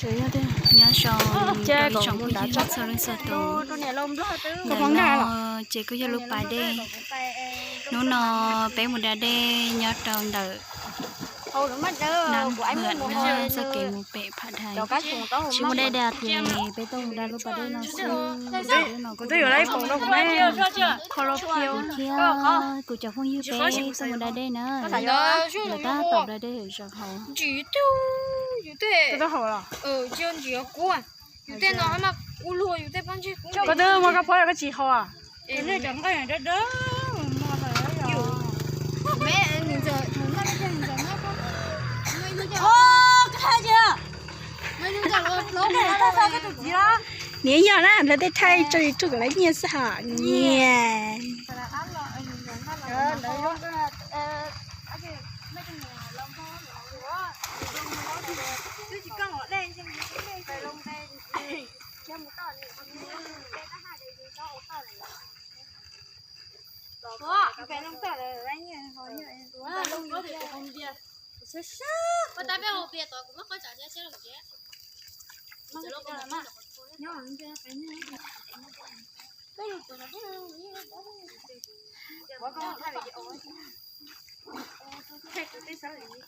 Nyob zoo tsoom phooj ywg txhua leej txhua tus. Ntawm no ces kuj yog lub pas dej. Hnub no peb mus da dej nyob rau ntawm Nab Hwm no, txoj kev mus pem Pham Dais. Tsis muaj dej da ces peb tuaj mus da lub pas dej no xwb. Pas dej no kuj thiab kuv cov phooj ywg peb tuaj mus da dej na. Lawv tab tom da dej hauv zoov hauv. Koj twb muaj koj phob koj tsis haus a? Niam yog na, lawv tej thaij tso YouTube kom lawv nyiaj xwb hos nyiaj.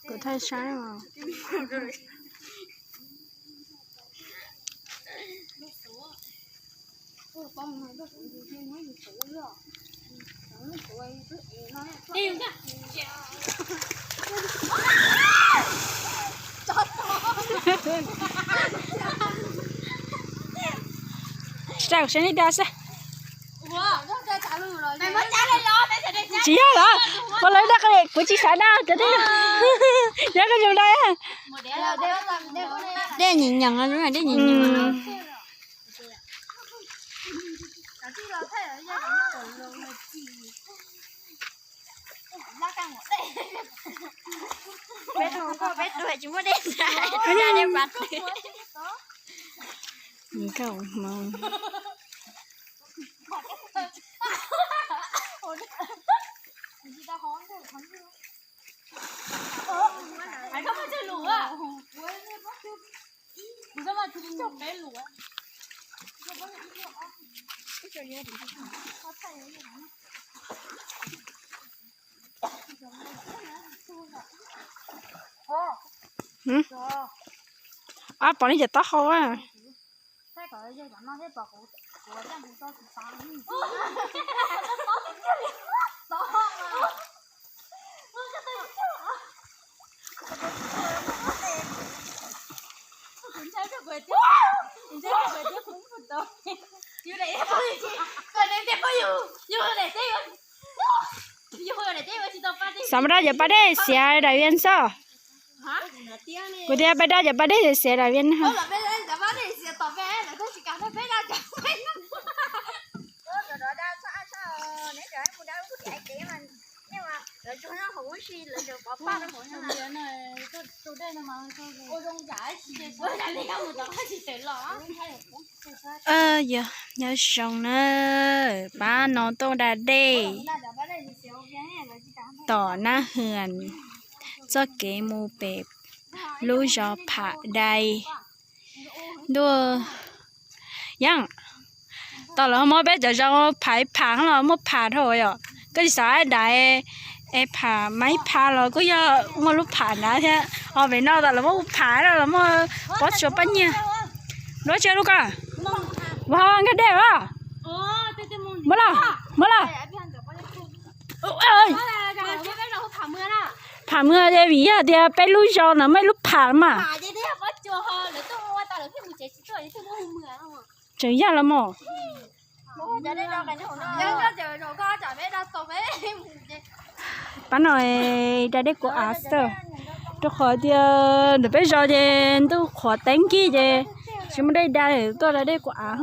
Kuv thaij saib os. Tsis tau, saib nej da saib. Tsis yog los, kuv lawv da, kuv tsis xav da cov dej no. Yog koj zoo da. Dej nyem nyees, dej nyem nyees. Nkauj hmoob. Ab, pom nej cov taub hau a. Xav mus da cov pas dej xiav dais vias xwb. Kuv tias peb da cov pas dej xiav dais vias na. Yog nyob zoo na, pab no tuaj da dej tom Nab Hwm txoj kev mus pem lub zos Pham Dais. Ntuj, yeej tau los muab peb cov zos Pham Pham los muaj Pham dhau yom. Koj tsis xav dais es Pham Maiv Pham los kuj yog muaj lub Pham nrad thiab. Ho pem no tas los muaj Pham no los muaj Pob Tsuas Paj Nyiag. Lub tsi lub ko? Ua nkag dej los? Muab los, muab los. Pham Maiv ces vim yog tias peb lub zos no muaj ib lub Pham mas. Tseem yog los mas. Pab no da dej kuv av xwb, rau qhov tias ntawm peb zos ces ntuj qhuav teeb nkig ces tsis muaj dej da, tuaj da dej kuv av.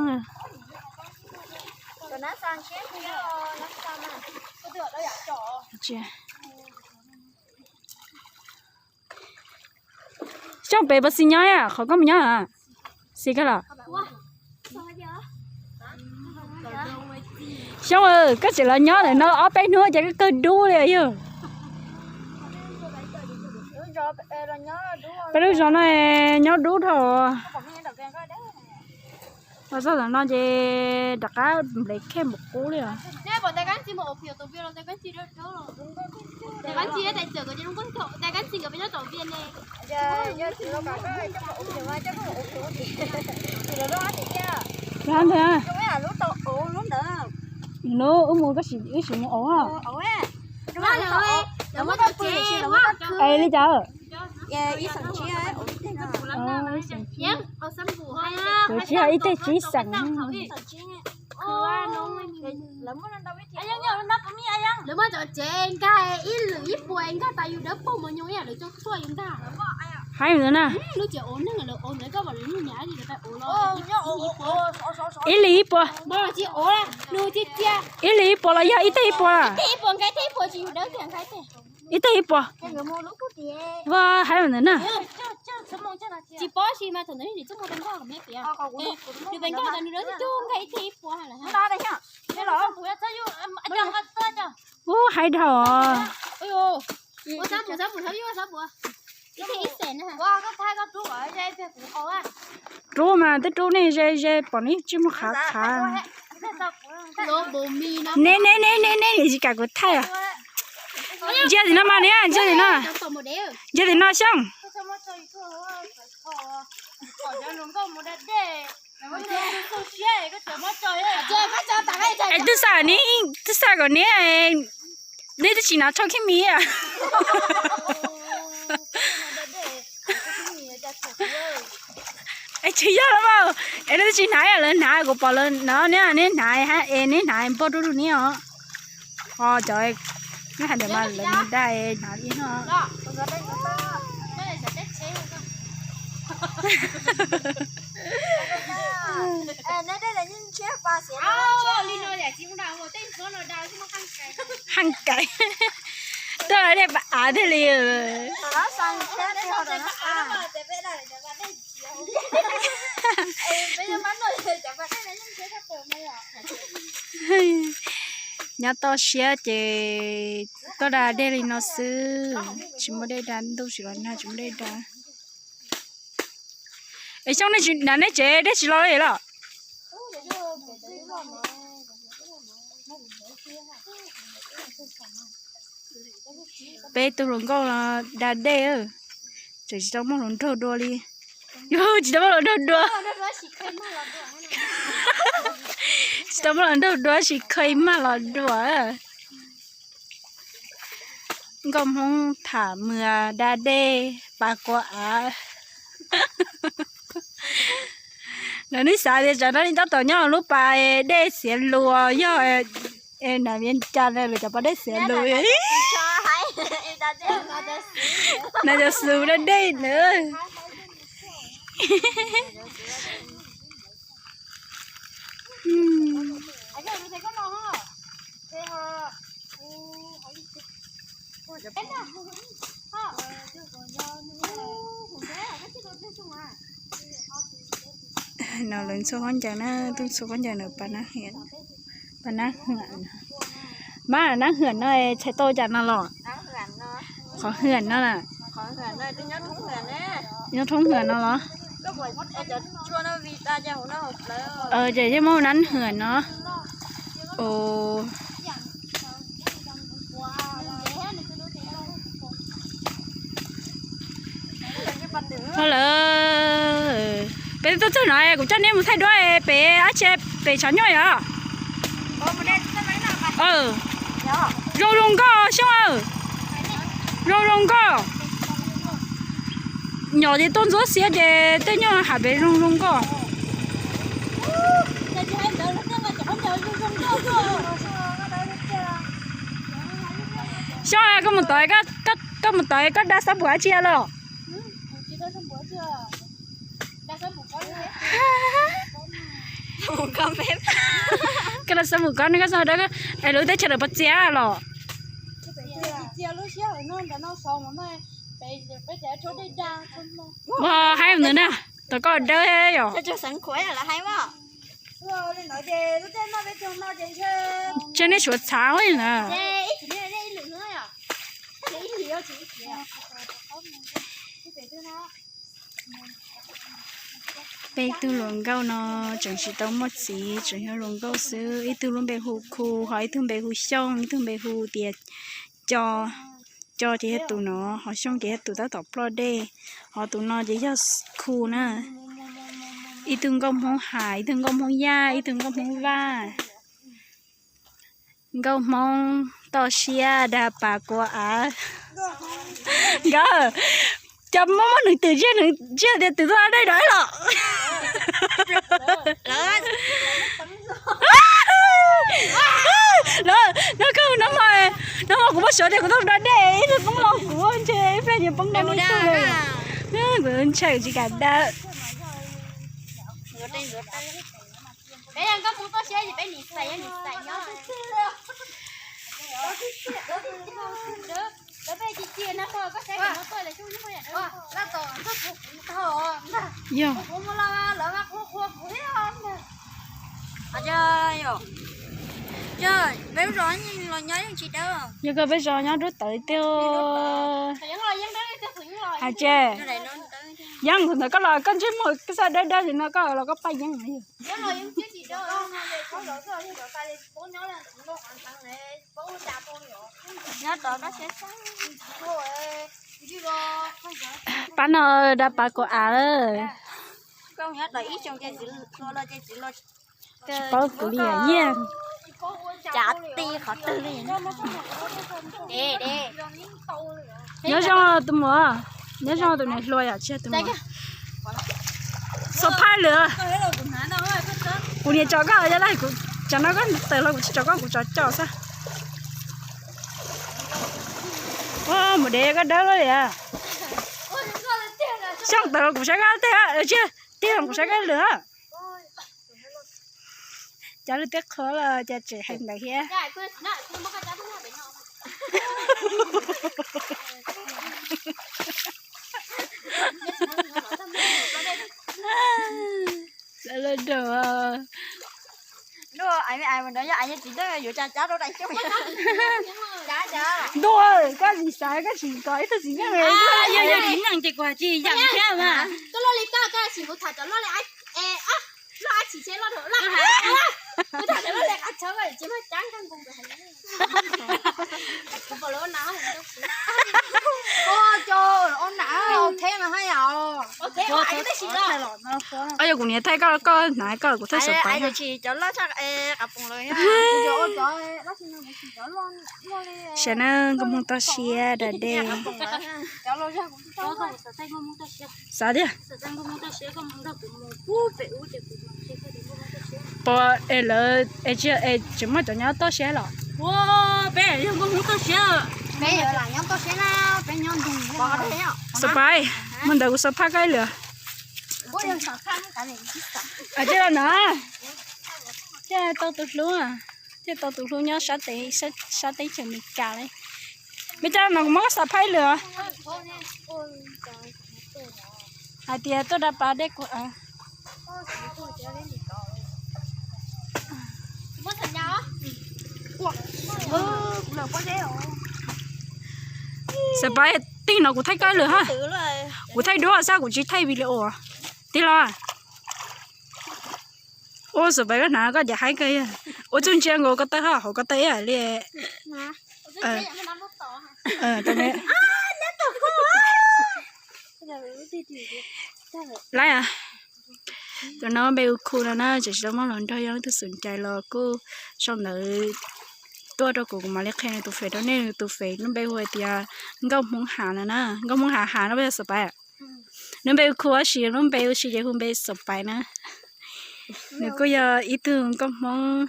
Xyoob pem puas xis nyob, qhov koj mus nyob xis kawg los? Xyoob, koj tseem los nyob ntawm no ob peb hnub ces koj kawg dub li yog. Peb lub zos no nyob dub dhau. Los txog tom no ces rov qab nplev khej npaum qub li os. Lub wb mus koj sim, wb sim mus auv. Es li cas? Tsis yog ib teg tsib xeem. Lawv muab cov tsev nkag ib lwm ib puas nkag tas yus dawb paug mos nyoos ib yam lawv cov tshuaj yus nkag. Haib ntawd na. Ib li ib puas. Ib li ib puas los yog ib teg ib puas? Ib teg ib puas. Vaj haib ntawd na. Ub, haib dhau. Rub mas twb rub nej ze ze pom nej tsis muaj qhav qhav. Nej nej nej nej nej tsis kam kuv thaij. Ntsia tim no mas niam, ntsia tim no. Ntsia tim no Xyooj. Es twb xav, twb xav kom niam, neb twb tsis hnav tsho khib mis. Es tsis yog los mas, es neb twb tsis hnav, lawv hnav kuv pom lawv no, neb hnav es neb hnav npog rau rau neb os. Ho cov neb hais ntawd mas lawv mus dag hnav li no. Heej kais. Tuaj dej pas av thiaj li. Nyob toj siab ces tuaj da dej li no xwb, tsis muaj dej da, ntuj tsis los nag tsis muaj dej da. Es Xyooj, nej tsev dej tsis los li los? Peb tus hluas nkauj da dej, tseem tsis tau muaj hluas nraug dua li. Yog tsis tau muaj hluas nraug dua. Tsis tau muaj hluas nraug dua, tsis khawb ib mag los dua. Nkauj Hmoob tham mws da dej pas quav av. Lawv nws xav tias tsam no li tab tom nyob lub pas dej xiav lus yog nas vias cas na, lawv cov pas dej xiav lus. Nas cov xus da dej na. No lawv ntxhua khaub ncaws na, tuaj ntxhua khaub ncaws na, pas nab hwm, pas nab hwm. Mas nab hwm no txhais tau cas no los? Qhov hwm no na. Nyob thoob hwm no los? Ces yeej muaj nab hwm no. Ho lawm, peb tuaj txog no kuv coj nej mus thaij duab pem dab tsi, pem tshav nyuj yom. Zoo zoo nkauj Xyooj, zoo zoo nkauj. Nyom ces tuaj ntxuav xiab ces tej nyuj hais pem zoo zoo nkauj. Xyooj, koj mus tod, koj mus tod koj da xab npum dab tsi los? Koj da xab npum kob ne, koj xab npum kob, es lub teb chaws lawv puas txias los? Ua haib ntawd na, tom koj dawb yom. Ntshe nej suav txhav li na. Peb tug hluas nkauj no tseem tsis tau muaj txiv, tseem yog hluas nkauj xwb. Ib tug lub npe hu Khu, ho ib tug npe hu Xyooj, ib tug npe hu tias Co. Co ces yog tus no, ho Xyooj ces yog tus tab tom ploj dej, ho tus no ces yog Khu na. Ib tug nkauj Hmoob Has, ib tug nkauj Hmoob Yaj, ib tug nkauj Hmoob Vaj. Nkauj Hmoob toj siab dag pas kua av. Nkawd, cov muaj muaj nws twm tsiaj, nws tsiaj tias twm tuaj dej dawm los. Lawv, no kawg no mas, no mas kuv muab suav tias kuv tuaj da dej, ib tug poob los kuv ntshe ib pliag ces poob da dej tuaj li. Kuv ntshai kuv tsis kam da. Yog, yog koj peb zos nyob dub tawv tiag. Hais tse, yeeb ntawd koj los koj ntsej muag koj xav dawb dawb li no koj los koj paj yeeb. Pab no da pas kua av lawm. Tsis paub kuv li yam yeej. Cav ti qhov twg li. Nyob zoo tus muam, nyob zoo tus niam hluas yom, tsis yog tus muam. Xov phaib lawm. Kuv niam tso koj yog lawm, kuv tsam no koj tawm los kuv tsis tso koj, kuv tso coj xwb. Ua mus dev koj dawb lawm li. Xyoo tawm los kuv saib koj tej, tsis, tiag los kuv saib koj lawm. Cov lwm tiab qhuav los cas tseem hais ntawd thiab. Lawv loj nraug. Ntuj, koj tsis xav koj tsis kom ib tug txiv neej, yog yog txiv neej ces kuv tsis yeem thiab mas. Yog kuv niam thaij koj, koj hnav koj kuv thaij xov pab. Saib na, nkauj Hmoob toj siab da dej. Xav tiag. Pom es lawv es tsis es tseem muaj cov nyob toj siab los? Xov pab, mus ntawd kuv xov phaj koj ib lwm. Cia los no, thiaj tau tus hlub, thiaj tau tus hlub nyob sab teb chaws Amelikas li. Me coj los no kuv muab koj xov phaj ib lwm. Hais tias tuaj da pas dej kuv. Xov pab, tig no kuv thaij koj ib lwm ha. Kuv thaij duab xwb kuv tsis thaij video. Tig los. Ua xov pab koj hnav koj cas haib kawg. Ua txuj ntsia nkaus ko taw ha, hauv ko taw ib yam li. Lawm, tus no npe hu Khu no na, tseem tsis tau muaj hluas nraug, yog leej twg xom cai los kuj sau ntawv tuaj rau kuv, kuv mam li qhia nws tus fem rau nej. Nws tus fem lub npe hu hais tias Nkauj Hmoob Hav no na, Nkauj Hmoob Hav, Hav no puas yog xov pab? Nws npe hu Khu tab sis lub npe hu si ces hu npe xov pab na. Nws kuj yog ib tug nkauj Hmoob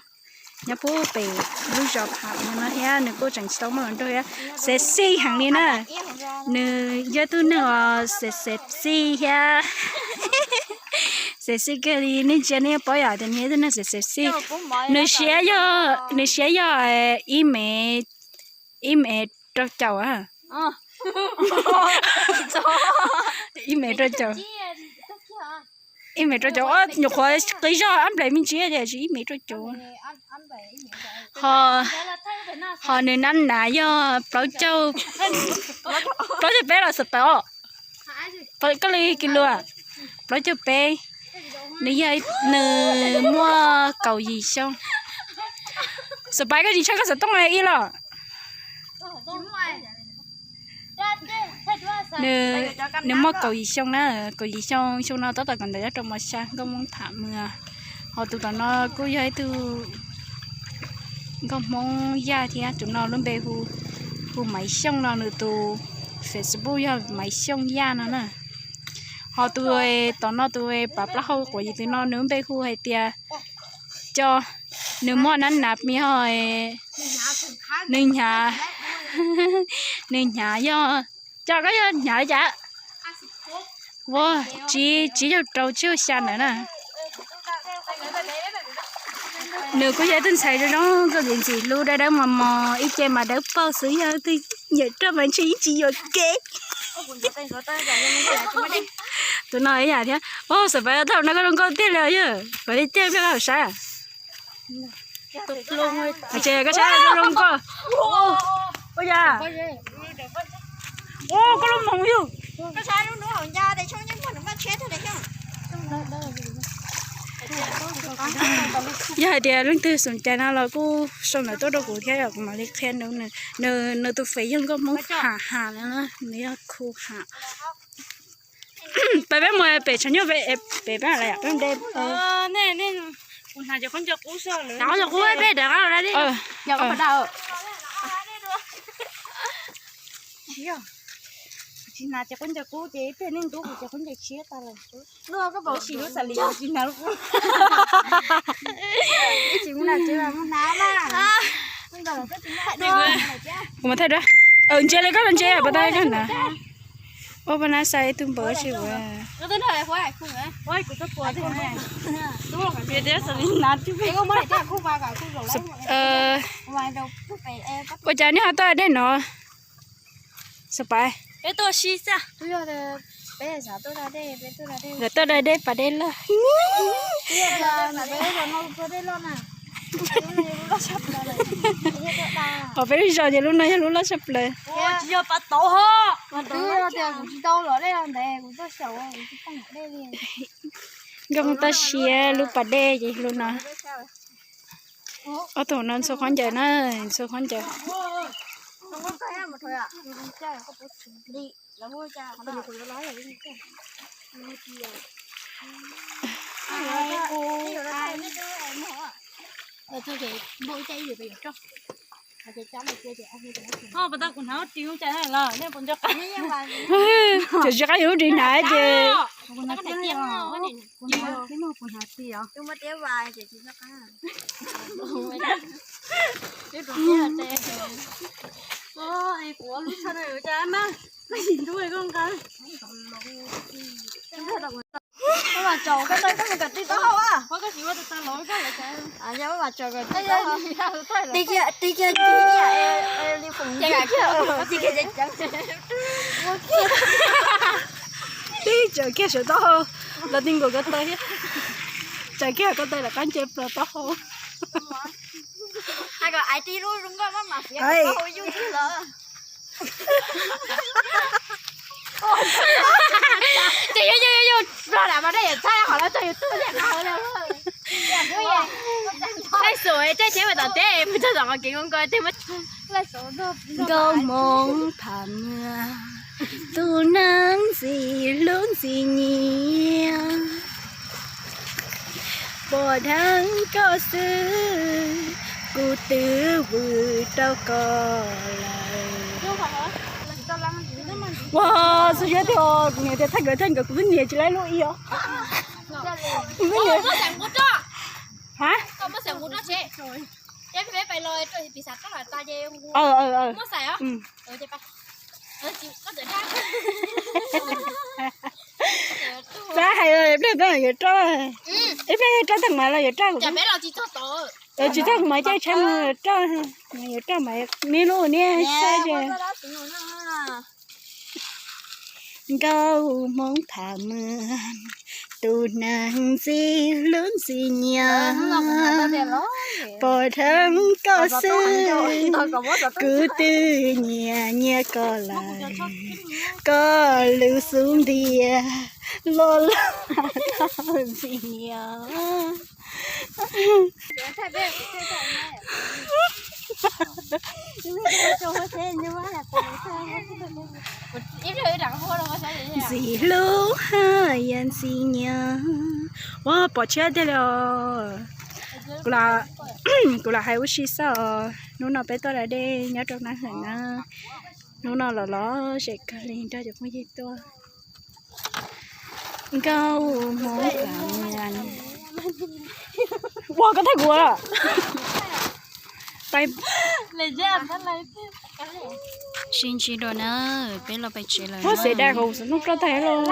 nyob puag pem lub zos Hav no thiab, nws kuj tseem tsis tau muaj hluas nraug thiab, sexy heev li na. Nws yog ib tug neeg uas sexy thiab. Sexy kawg li, nej ntsia nej yeej paub yom tias nws yog ib tug neeg sexy. Nws siab yog, nws siab yog ib mev, ib mev rau caum. Ib mev rau caum. Ib mev rau caum, nyuam qhuav qi zog ab nples me ntsis tias tsis ib mev rau caum. Ho, ho nws nab nav yog plaub caug, plaub caug peb los xov pab os. Koj li kis lus plaub caug peb, nws yog, nws muaj kaum yim xyoo. Xav pab koj tsis ntshai koj xov tooj ib los. Nws, nws muaj kaum yim xyoo na, kaum yim xyoo, xyoo no tab tom kawm ntawv nyob rau mos xya, nkauj Hmoob tham mws. Ho tus tom no kuj yog ib tug nkauj Hmoob Yaj thiab, tus no lub npe hu, hu Maiv Xyooj no, nws tus Facebook yog Maiv Xyooj Yaj no na. Ho tus tom no tus pav plaub hau quav yim tus no nws lub npe hu hais tias Co, nws muaj nab nav mi ho, nws hnyav, nws hnyav yog, Co koj yog hnyav li cas? Ua tsib, tsib caug rau tsib caug xya ntawd na. Nws kuj yog ib tug ntxhais zoo zoo nkauj ntxim ntxim hlub dawb dawb mos mos, ib ce mas dawb paug xwb, yog tus nyiam roj mas ntshe yeej tsis yuam kev. Tus no ib yam thiab. Xav pab thaum no koj zoo nkauj tiag li yog, pab li tiag pliag koj saib. Ces koj saib zoo zoo nkauj. Ua cas? Ua koj lub moov yug. Yog hais tias leej twg xom cai no los kuj sau ntawv tuaj rau kuv thiab yom, kuv mam li qhia nws. Nws tus fev yog nkauj Hmoob Ham Ham no, nws yog khu Ham. Peb, peb mus pem tshav nyuj pem, peb peb de. Qub peb dav. Tsis hnav ces qub ncaws qub ces ib pliag nej ntub kuv ces qub ncaws tshiab tas lawm. Lub koj pom sis lub xas li tsis hnav lub qub. Ib tsis mus nab tsis mus hnav na. Kuv mus thaij duab. Ntsia li koj ntsia pov tau koj hnav. Ua poj nab sai ib tug npawg tsis ua. Ua cas nej ho tuaj dej no? Xav pab. Lawv tuaj da dej pas dej loj. Os peb lub zos ces lub no yog lub loj tshaj plaws. Nkauj Hmoob toj siab lub pas dej ces lub no. Ob tug no ntxhua khaub ncaws na, ntxhua khaub ncaws. Tsis tsis qab yus lub ris hnav ces. Tib tsaws kiag saum taub hau los ti nkaus ko taw thiab. Tsaws kiag ko taw lawm qab nce plaws taub hau. Ces yog yog yog yog los lam mas dej yam txhaib qhov lawv txog yus tuaj tiag qhov lawm. Laij xus teb thiab mas tom teb mus txog tom qhov kev nko nko tej. Nkauj Hmoob Pham Mwv, tus neeg ntxim hlub ntxim nyiam, pom dheev koj xwb, kuv twb vwm rau koj lawm. Ua, xub siab tiag, kuv niam tias thaij nkawd thaij nkawd, kuv twb nias tsis laib lub ib os. Ha? Txab hais ib pliag peb yuav roj, ib pliag yog roj tag mas los yuav roj. Tsis tag mas caij tsheb mus yuav roj, yuav roj mas neb lub niaj saib. Nkauj Hmoob Pham Mwv, tus neeg ntxim hlub ntxim nyiam, pom dheev koj xwb, kuv twb nyiam nyiam koj lawm, koj lub xub ntiag los los tau ntxim nyiam. Ntxim hlub haj yam ntxim nyiam. Ua pom tshiab tiag li os. Kuv lam hais ua si xwb os. Hnub no peb tuaj da dej nyob rau Nab Hawm na. Hnub no los los zem kawg li nrog cov phooj ywg tuaj. Nkauj Hmoob Kav Muas. Ua koj thaij kuv. Pais. Sib ntsib dua na, peb los pais tsev lawm. Xav dai hauv xov tooj roj tag los.